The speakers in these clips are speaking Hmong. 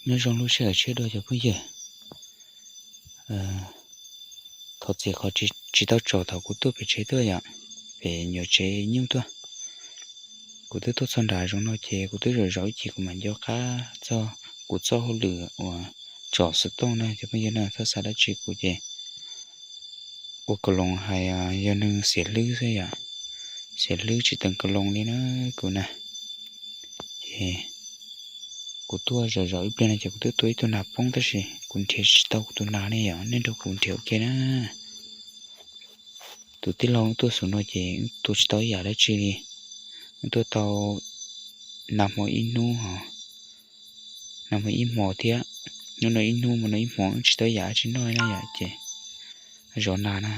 Nyob zoo lub sij hawm tshiab dua cov phooj ywg. Thov txim qhov tsis tau tsom thaum kuv tuaj pem tsev tuaj yom, pem nyuam tsev nyuj tuaj. Kuv twb tuaj txog nram zoov no ces kuv twb zaum zaum ib chim kuv mam nco qab txog kuv txoj hauj lwm uas tsom xov tooj na cov phooj ywg na. Txhob xav dab tsi kuv ces ua kauloos hais yog neeg xiam hlwb xwb yom, xiam hlwb tsis teem kauloos li na kuv na. Ces kuv tuaj zaum zaum ib pliag no ces kuv twb tua ib tug nas poob tab sis kuv nrhiav tsis tau kuv tus nas ne yom, nej nrog kuv nrhiav ua ke na. Tus tij laug tuaj xub no ces wb tua tsis tau ib yam dab tsi li, wb tua tau nas hmo ib hnub, nas hmo ib hmos thiab, hnub no ib hnub hmo no ib hmos wb tsis tau ib yam dab tsi noj na yom ces zov nas na.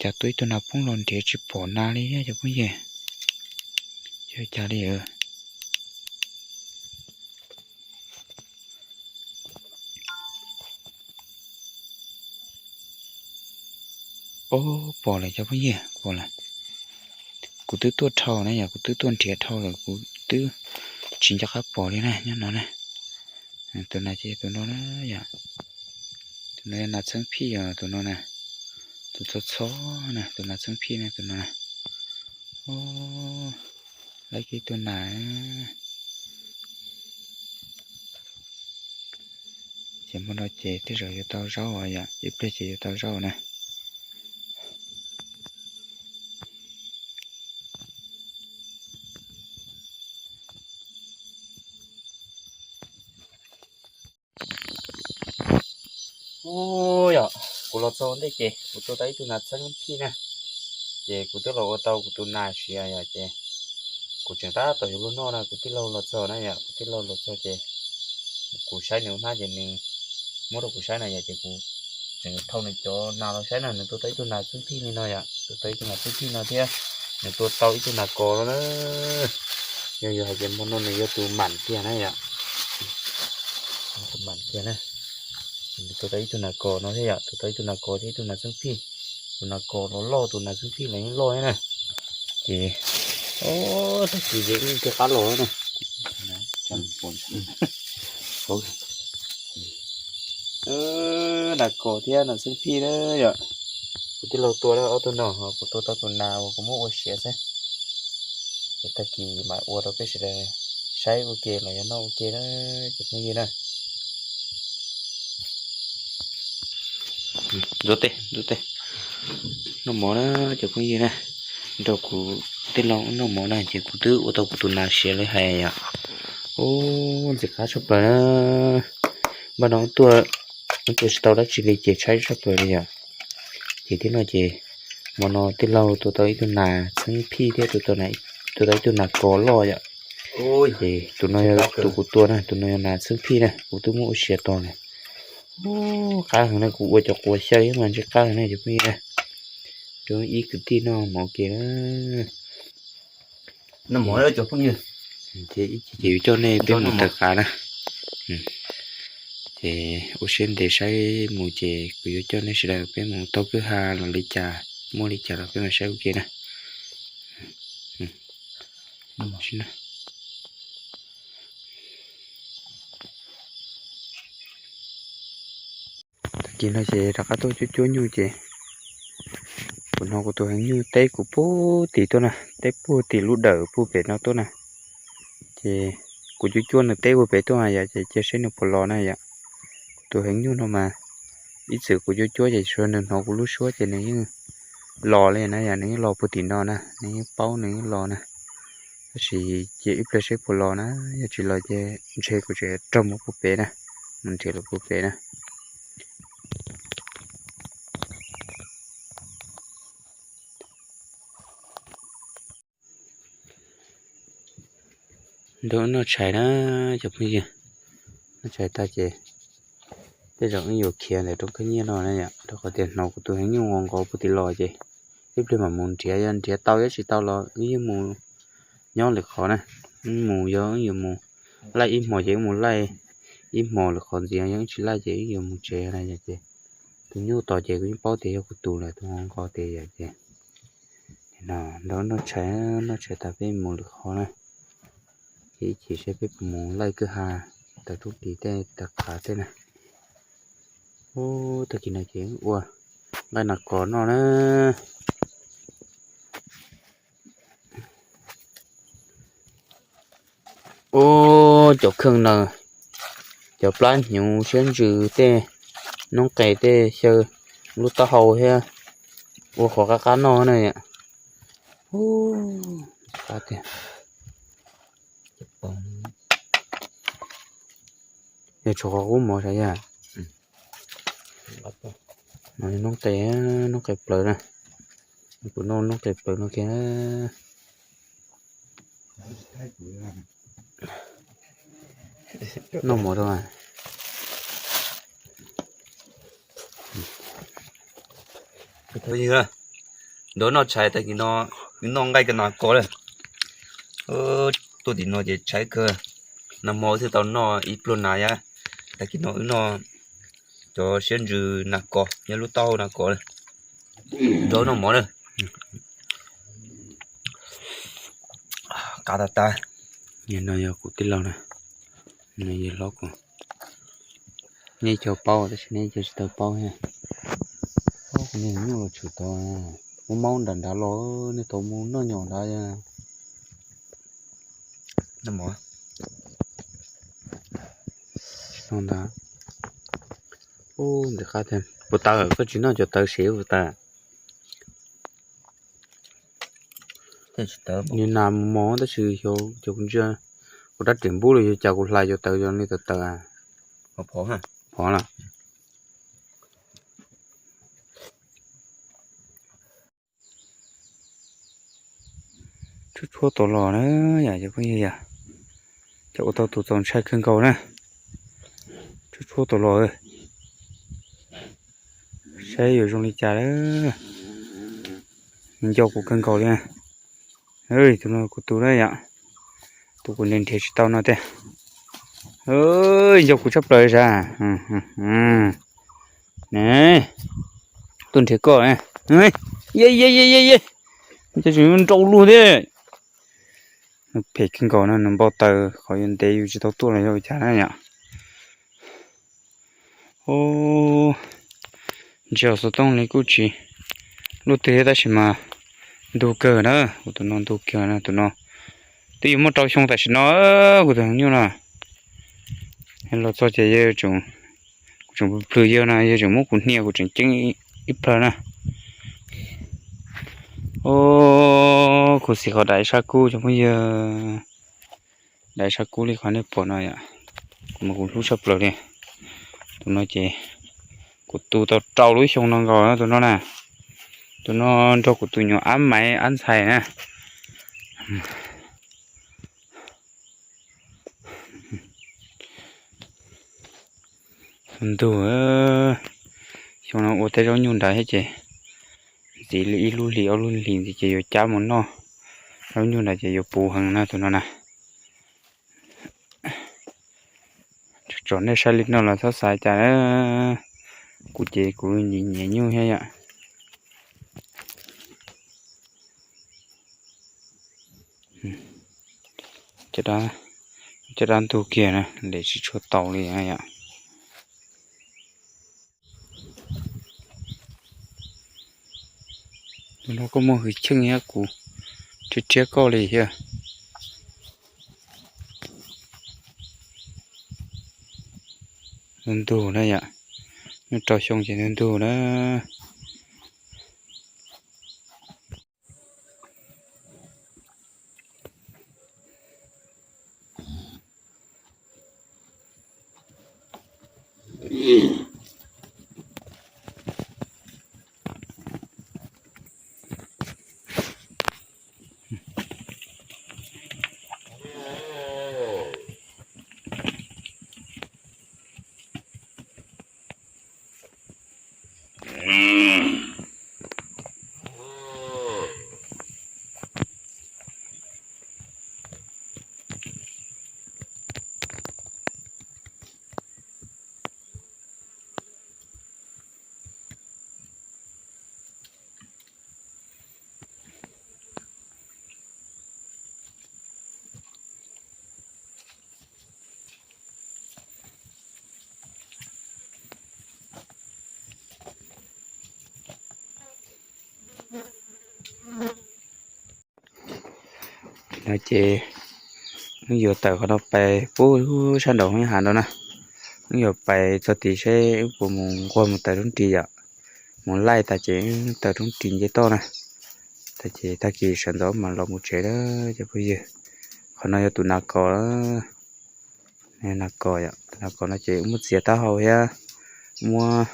Cas tua ib tug nas poob los nrhiav tsis pom nas li thiab cov phooj ywg, yog cas li. Ob, pom lawm cov phooj ywg, pom lawm. Kuv twb tuaj dhau na yom, kuv twb tuaj nrhiav dhau lawm kuv twb tsis nco qab pom li na nyob no na. Tus nas ces tus no na yom, tus no yog nas txheeb phij os tus no na, tus txho txho na, tus nas txheeb phij na tus no na. Laib kiag tus nas. Ces hmo no ces tej zaum yuav tau zaub os yom, ib pliag ces yuav tau zaub na. Ub, yog kuv los txog ntej ces kuv tua tau ib tug nas txheeb phij na, ces kuv twb los ua tau kuv tus nas siav yom, ces kuv tseem tab tom yuav luag noj na, kuv tij laug los txog na yom, kuv tij laug los txog ces kuv saib nws ua hnab ces nws muab rau kuv saib na yom, ces kuv tseem thauj nws cov nas los saib na, nws tua tau ib tug nas txheeb phij li no yom, tua tau ib tug nas txheeb phij no thiab, nws tua tau ib tug nas kos no na. Yog yus hais tias hmo no nws yog tus mam kiag na yom, tus mam kiag na. Nws tua tau ib tug nas kos no thiab yom, tua tau ib tug nas kos thiab ib tug nas txheeb phij. Tus nas kos los loj, tus nas txheeb phij los yeej loj thiab na. Ces tag kis ces wb tig qab los na. Nas kos thiab nas txheeb phij na yom. Kuv tij laug tua ob tug no, kuv tua tau tus nas uas kuv muab ua siav xwb. Ces tag kis mam ua rau peb sawv daws saib ua ke los yog noj ua ke na cov phooj ywg na. Ntxuav tes, ntxuav tes, noj mov na cov phooj ywg na. Nrog kuv tij laug noj mov na ces kuv twb ua tau kuv tus nas siav li hais yom. Ub, ntxim qab tshaj plaws na. Npaj no tuaj, tua tsis tau dab tsi li ces tshaib tshaj plaws li yom. Ces thiab no ces hmo no tij laug tua tau ib tug nas txheeb phij thiab tua tau ib tug nas kos loj yom. Ces tus no yog tus kuv tua na, tus no yog nas txheeb phij na, kuv twb muab ua siav tog lawm. Ub, qab heev na, kuv ua cov quav xyaw mas ntshe qab heev na cov phooj ywg na. Rau ib kwv tij noj mov ua ke na. Ces ib chim ces yuav coj nej peb mus taws qav na. Ces ua siab ntev saib mus ces kuv yuav coj nej sawv daws peb mus taug kwj ha los li cas, muaj li cas los peb mam saib ua ke na. Tag kis no ces rov qab tuaj cuab cuab nyuj ces kuv hnov kuv tus heev nyuj teb kuv puag tim tuaj na, teb puag tim lub dawm puag pem no tuaj na. Ces kuv cuab cuab nws teb puag pem tuaj yom, ces cia seb nws puas los na yom. Kuv tus heev nyuj no mas ib txwm kuv cuab cuab ces tsuas nws hnov kuv lub suab ces nws yeej los li na yom, nws yeej los puag tim no na, nws yeej paub nws yeej los na. Tab sis cia ib pliag seb puas los na, yog tsis los ces ntshe kuv tseem raug mus puag pem na, mus nrhiav lawm puag pem na. Nrog wb noj tshais na cov phooj ywg. Noj tshais tag ces tej zaum wb yuav khiav ntawm roob khab nyiaj no na yom, rau qhov tias hnov kuv tus heev nyuj nqos nqos puag tim los ces ib pliag mam mus nrhiav, yog nrhiav tau yog tsis tau los wb yeej mus nyob lwm qhov na. Wb mus yog wb yuav mus laij ib hmos ces wb mus laij ib hmos lwm qhov ntxiv, yog wb tsis laij ces wb yuav mus tsev na yom. Ces tus nyuj tos ces kuv yeej paub tias yog kuv tus lawm, tus nqos nqos tias yom. Ces nrog wb noj tshais, noj tshais tag peb mus lwm qhov na. Ces ib chim saib peb puas mus laij kwj ha, taws rub ris tej, taws qhav tej na. Ub, tag kis no ces ua nqaij nas kos noj na. Ub, cov kheej no, cov plab hnyuv siab ntsws tej, noob qes tej xyaw lub taub hau thiab, ua qhov qab qab noj na. Ub, qab tiag. Yog tshuav qhov qub mov sav yog. No noob qes, noob qes plaws na. Kuv noj noob qes plaws no kiag. Noj mov rau. Nrog noj tshais tag kis no, noj nqaij koj nas kos lawm. Tuaj tim no ces tshaib kawg, nag hmo wb thiaj tau noj ib pluag nas thiab. Tag kis no wb noj cov siab ntsws nas kos, nyob lub taub hau nas kos lawm. Nrog noj mov na. Qab tas tas. No yog kuv tij laug na, no yog hlob kuv. Nej cov paub tab sis nej cov tsis tau paub thiab. Kuv niag nyuj los tshwm tau, muaj maub nram nrad los, nej tau mus noj nyom nrad. Noj mov. Tsis noj ntag. Ub, ntxim qab tiag. Puas tas, koj tsis noj cov tawv sev puas tas? Nws nas mos mos tab sis xyov, xyov kuv ntsia kuv rab riam npub los yog cas kuv hlais cov tawv zoo li tawv tawv. Phov lawm. Tshuab tshuab tau los na yom, cov phooj ywg yom. Cov ua tau tus txaus ntshai kawg nkaus na. Tshuab tshuab tau los, saib yuav zoo li cas lawm. Nco kuv kawg nkaus li. Tus no kuv tus na yom, tus kuv nrhiav nrhiav tsis tau no tiag. Nco kuv tshaj plaws sav. Ne, tuaj nrhiav koj. Ye ye ye ye ye, cas tseem nrau luag thiab. Nws phem kawg nkaus no, nws npau taws qhov yuav ntev yus tsis tau tuaj los yog ua cas na yom. Ub, ntsia xov tooj li kuj tsis luaj twg thiab tab sis mas ntug kawg na, kuv tus no ntug kawg na, tus no twb yuav muaj rau xyoo tam sim no, kuv tus nyuj no. Los txog ces yawg tseem, kuv tseem plhws yawg no, yawg tseem muab kuv hnia, kuv tseem ceeb ib plhaw na. Ub, khuv xim qhov daim sab kub cov phooj ywg, daim sab kub li qhov nej pom no yom, mas kuv hlub tshaj plaws li. Tus no ces kuv tu tau rau lub xyoo no nkaus tus no na. Tus no nrog kuv tus nyuam ab maiv ab ntxhais na. Ntug, xyoo no ua tej zaub nyuj nrad thiab ces ntxiv li ib lub hlis ob lub hlis ntxiv ces yuav cab mus noj. Zaub nyuj nrad ces yuav puv heev na tus no na. Tsom nej saib li no los txhob xav cas, kuv ces kuv nyiam nyiam nyuj thiab yom. Caj dab ntug kiag na, lem tsis tshua tau li yom. Tus no koj muaj hwj chim thiab kuv thiab, riab koj li thiab. Ntug ntug na yom, nyuj rau xyoo ces ntug ntug na. No ces wb yuav tawm qhov no pais pub sab nraum hav nrad na. Wb yuav pais txog tid seb wb puas mus nquag mus taws roob ris yom. Mus laij tas ces wb taws roob ris nce toj na. Tas ces tag kis sawv ntxov mas los mus tsev lawm cov phooj ywg. Qhov no yog tus nas kos, nas kos yom, tus nas kos no ces wb muab txiav taub hau thiab muab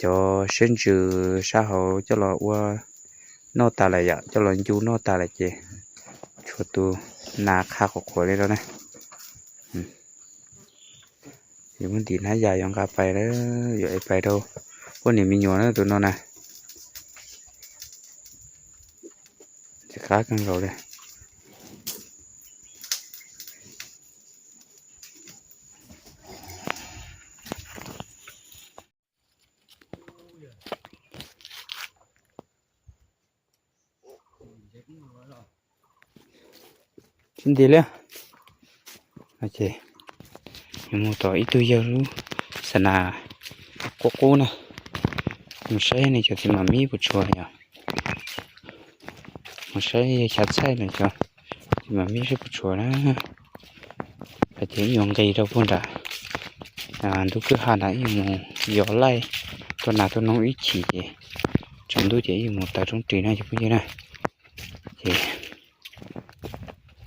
cov siab ntsws sab hauv coj los ua noj tas lawm yom, coj los ncu noj tas lawm ces tshuav tus nas qha qhuav qhuav li no na. Yuav muab ntim hnab yas yuav nqa pais, yuav ev pais rau poj niam me nyuam na tus no na. Txiv qab kawg nkaus li. Tsis nti li. Ces mus tom ib tug yawg lub xa nas qub qub na, mus saib nej cov txiv mam mib puas tshuav yom. Mus saib yawg xyav txhaij no cov txiv mam mib saib puas tshuav na. Ces wb yuav nqis rau puag nram ntug kwj ha nrad, wb yuav mus yos laij tuaj nas tuaj noog ib chim ces tsaus ntuj ces wb yuav mus taws roob ris na cov phooj ywg na. Ces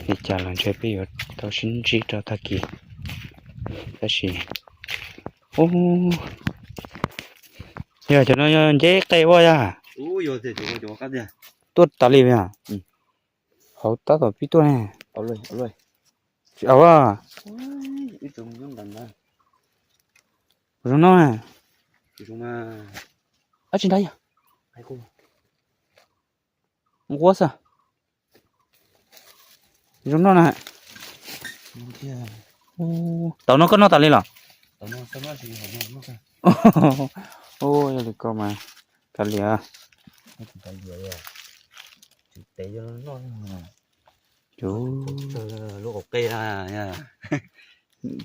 li cas los ntshe peb yuav tau sib ntsib rau tag kis. Tab sis, ub, yog cov no yog nceb qe ua yog? Tuaj tas li yog? Hauv tab tom pib tuaj ne. Tsis au. Puas zoo noj? Ab tsis nrab yog. Nquab xwb. Zoo noj na. Tau no koj noj tas li los? Yog li ko mas kav liam.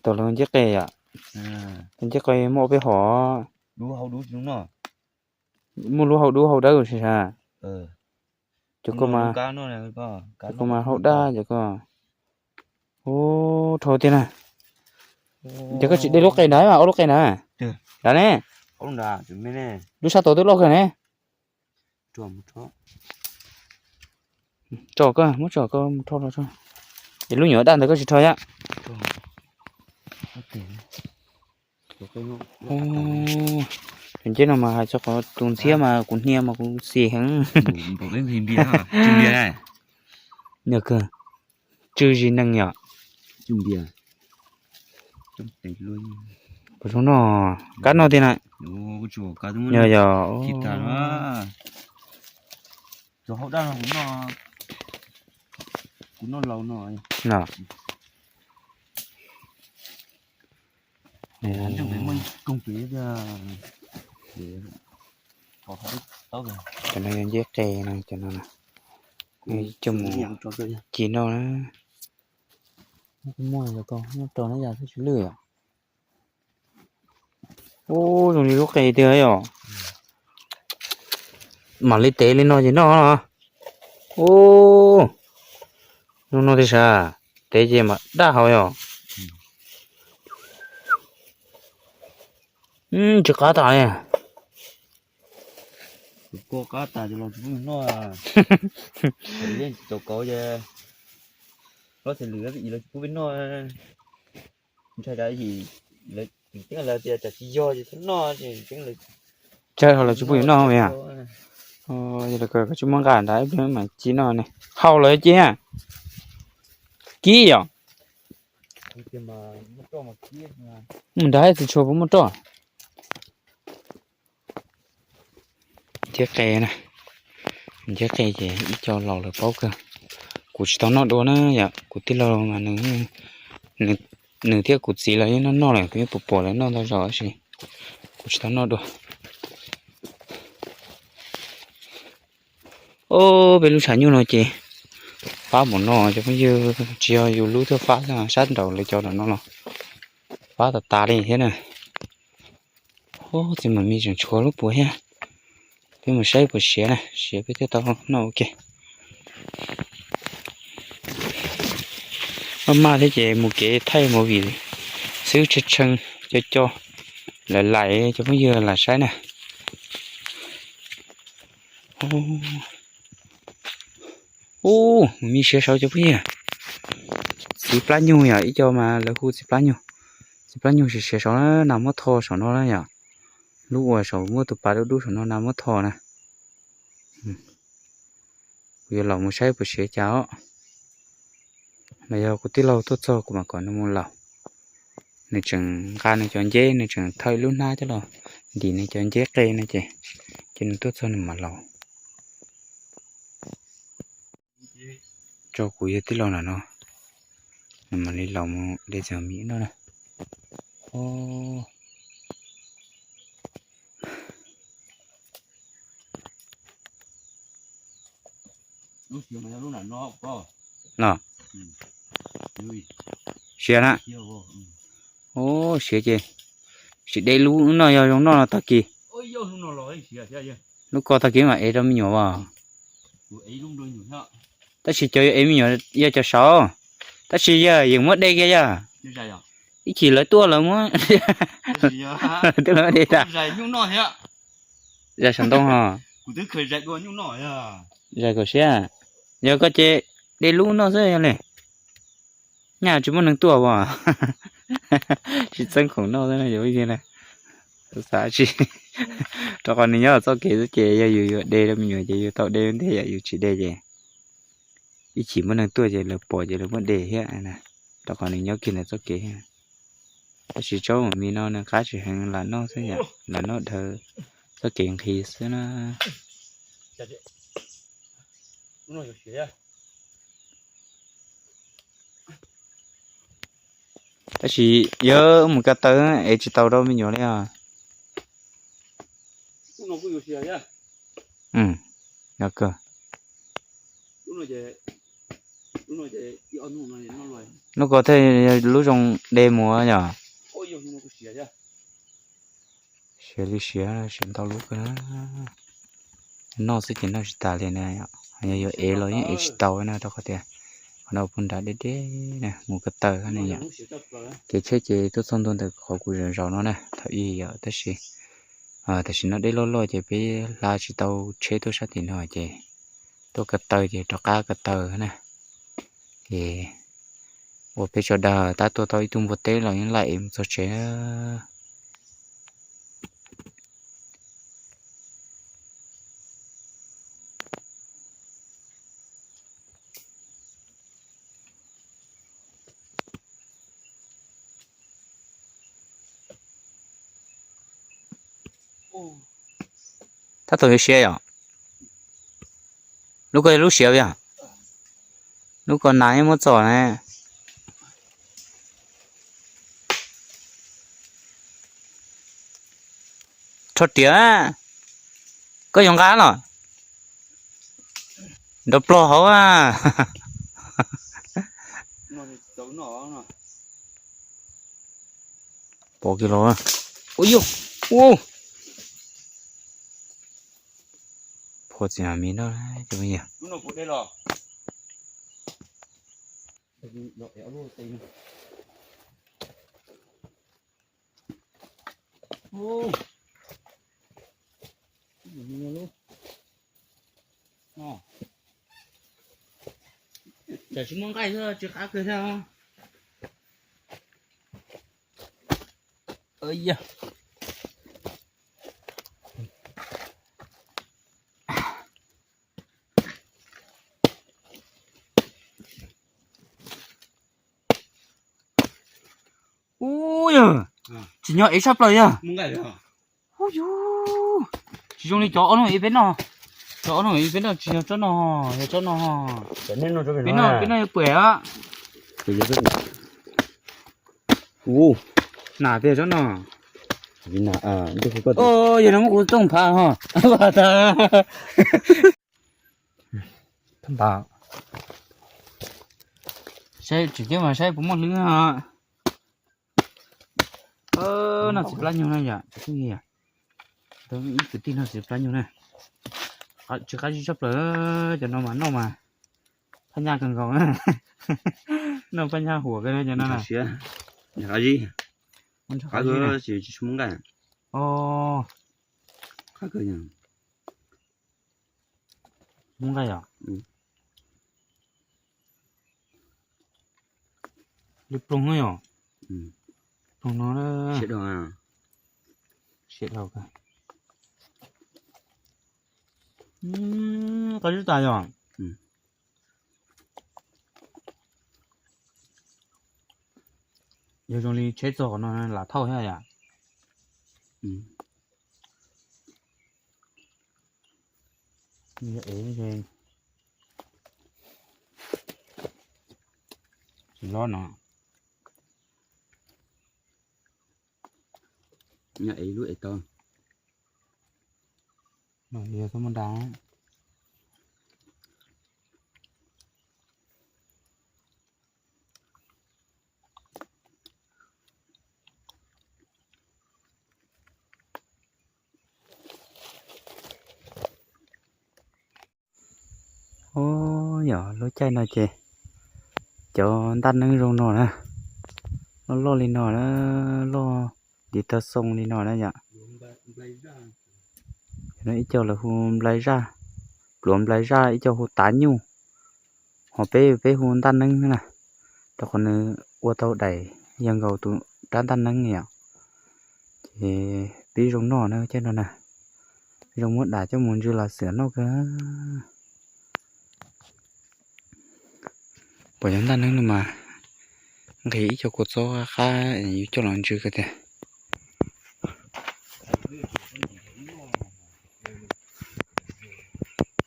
Tau lawv nceb qe yom. Nceb qe muaj peb hom. Muaj lub hau dub hau dawb sab sab. Cov ko mas, cov ko mas hau daj cov ko. Ub, dhau tiag na. Ces koj tsis de lub qe ntawd mas ua lub qe ntawd. Dav ne. Lub sab tod twb loj kawg ne. Tso koj, muab tso koj mus rho los tso. Es lub nyuam daj ntawd koj tsis rho yam. Tus nceb no mas hais txog qhov tus ntxhiab mas kuv hnia mas kuv xis heev. Nws kawg, tsw zis neeg yom. Puas zoo noj, kab noj tiag na. Yog yog. Cov no yog nceb qe no, cov no coj mus ci noj na. Muaj rau na yog tsis lwj yom. Ub, zoo li lub qe tiag yom. Mam li tev li no ces noj. Ub, zoo no tiag sas, tev ces mam daj hauv yom. Tsis qab tas li. Qab tas los tsis pub noj. Cov kauv ces, ob txhais lwm los tsis pub peb noj. Ntshai cas, tseeb lawv tias cas tsis yog ces txhob noj. Tsawg ho los tsis pub yuav noj yom. Yog li ko koj tsis muab nqa nrad ib pliag mam ci noj ne. Hau lawm ces kib yom. Mus nrad txiv tshuav puas muaj roj. Nceb qe na, nceb qe ces ib co laus lawv paub kawg. Kuv tsis tau noj dua na yom, kuv tij laug mas nws thiab kuv txiv lawv yeej noj noj lawm, kuv yeej puas pom lawv noj ntau zaus tab sis kuv tsis tau noj dua. Ob, peb lub tshav nyuj no ces fab npaum no cov phooj ywg, tsis yog yus lub thiaj fab, sab nraud lawv cov nram no los fab tas tas li thiab na. Ob, txiv mam mi tseem tshuav lub puav thiab. Peb mus saib puas siav na, siav peb thiaj tau noj ua ke. Maj thiab ces mus kev thaij movie xwb, tshee tshee co co, lawm laim cov phooj ywg lam saib na. Ub, me siav saud cov phooj ywg. Txiv plab nyuj yom, ib co mas lawv hu txiv plab nyuj. Txiv plab nyuj siav siav saud na, nas muab tho saum no na yom. Lub uas saum muaj tus pas dub dub saum no nas muab tho na. Kuv yuav los mus saib puas siav cas os. Los yog kuv tij laug tuaj txog kuv mam kom nws mus laus. Nws tseem nqa nws cov nceb, nws tseem thawj lub hnab coj los ntim nws cov nceb qe no ces, ces nws tuaj txog nws mam laus. Tso kuv yog tij laug na no, nws mam li laus mus de txiv mis noj na. No, siav na. Ub, siav ces sim de lub no yog zoo noj no tag kis. Lub ko tag kis mam ev rau me nyuam as. Tab sis cov yuav ev me nyuam yog cov saud. Tab sis yog yeej muab de kiag yog. Ib chim lawv tuaj lawv muab, tuaj lawv de tag. Zais saum ntoo ho. Zais kom siab. Yog koj ces de lub noj xwb yog li. Nyaj tsis muaj neeg tuaj as. Tsis txeeb khoom noj xwb na yog ib yam li. Xav tsis, rau qhov nws nyob txoj kev xwb ces yog yus yuav de rau me nyuam ces yus tau de ntej, yog yus tsis de ces ib chim muaj neeg tuaj ces lawv pom ces lawv muab de thiab. Rau qhov nws nyob kiag ntawm txoj kev thiab. Tab sis tsob mis no nws qab tsis heev, lam noj xwb yom, lam noj dhawv txoj kev nqhis xwb na. Tab sis yog mus ko taw es tsis tau rau me nyuam li os. Lub ko thiaj lub zoo de mus yom. Siav li siav, siav ntau lub kawg na. Noj xwb ces noj tsis tas li na, yog yuav ev los yeej ev tsis tau na, rau qhov tias qhov no puag nrad deb deb na, mus ko taw ne yom. Ces tsheb ces tuaj txog ntua ntawm qhov kuv zaum zaum no na, thaum ub yom, tab sis tam sim no dej loj loj ces peb hla tsis tau tsheb tuaj sab tim no ces tuaj ko taw ces rov qab ko taw na. Ces ua peb tso dag tab tuaj tau ib tug npua teb los yeej laj ev mus txog tsev. Tab tom yuav siav yom? Lub ko yog lub siav yom? Lub ko nas yeej muab txog ne. Rho riam, koj yuav nqa los? Nrov plog hauv a. Pom kiag los. Ua yuj, ua. Phua txiv mis noj cov phooj ywg. Tam sim muaj nqaij xwb tsis qab kiag thiab. Ub yog, tsis nyob ev sab plaws yog. Ub yug, tsis zoo li cov ob lub ev peb noj. Cov ob lub ev peb noj tsis yog tsob no, yog tsob no. Peb noj, peb noj yuav pwm a. Ub, nas tiag tsob no. Yog no muab kuv txooj phav ho. Saib tsis tiag mas saib puas muaj hlwb. Noj txiv plab nyuj na yom, ib kwv tij noj txiv plab nyuj na. Tsis qab zib tshaj plaws, cov no mas noj mas thaj nyaj kawg nkaus. No paj nyaj huam kawg no. Siab, qab zib, qab zib tsis muaj nqaij. Qab kawg, muaj nqaij yom. Li ploog yom. Ploog no, siab dhau. Qab zib tas yom. Yog zoo li tsheb txog qhov no lam thauj thiab yom. Yog ev, tsis lob no. Yog ev lub ev tau. Yog txhob muaj nra. Ub, yog lub caij no ces cov ntaj neeb zoo no na, loj loj li no na, loj ntiv tag xoo li no na yom. Ib co lawv hu nplai zaj, pluav nplai zaj, ib co hu tav nyuj, ho peb peb hu ntaj neeb na. Rau qhov nws ua tau daim yag nkaus tus rab ntaj neeb yom. Ces pib zoo noj na caij no na. Zoo muab dam coj mus ntsw los xwm noj kawg. Pom cov ntaj neeb no mas nqhis ib co kua txob qab yus coj los ntsw kawg tiag.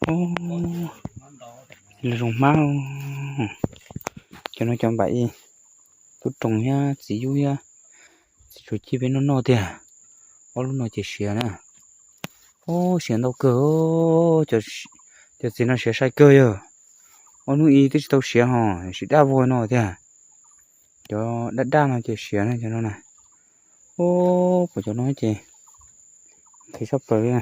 Ub, lawv zoo hmab. Cov no cov npam ib, tub roog thiab txiv yub thiab txiv tsuas cig peb noj noj tiag. Ob lub no ces siav na. Ub, siav ntau kawg. Cov txiv no siav sai kawg yog. Ob hnub ib twb tsis tau siav ho siav daj vog no tiag. Cov daj daj no ces siav na cov no na. Ub, pom cov no ces nqhis sab plaws li.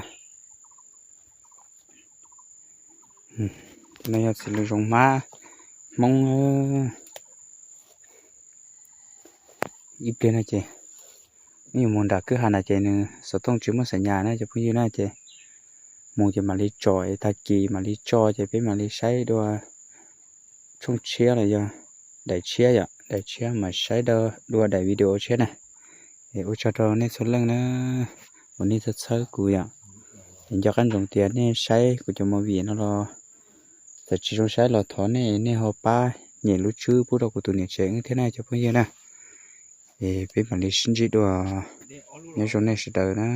Cov no yog txiv lws zoov hmab Hmoob. Ib pliag no ces wb yuav mus nram kwj ha na ces nws xov tooj tsis muaj xas nyas na cov phooj ywg na ces mus ces mam li tsom es tag kis mam li tso ces peb mam li saib dua tshooj tshiab los yog daim tshiab yom, daim tshiab mam saib dua daim video tshiab na. Es ua tsaug rau nej txhua leej na uas nej txhawb txhawb kuv yom. Es nco qab ntsoov tias nej saib kuv cov movie no los txawm tsis zoo saib los thov nej, nej ho pab nyem lub tswb pub rau kuv tus niam tsev wb thiab na cov phooj ywg na. Es peb mam li sib ntsib dua, nyob zoo nej sawv daws na.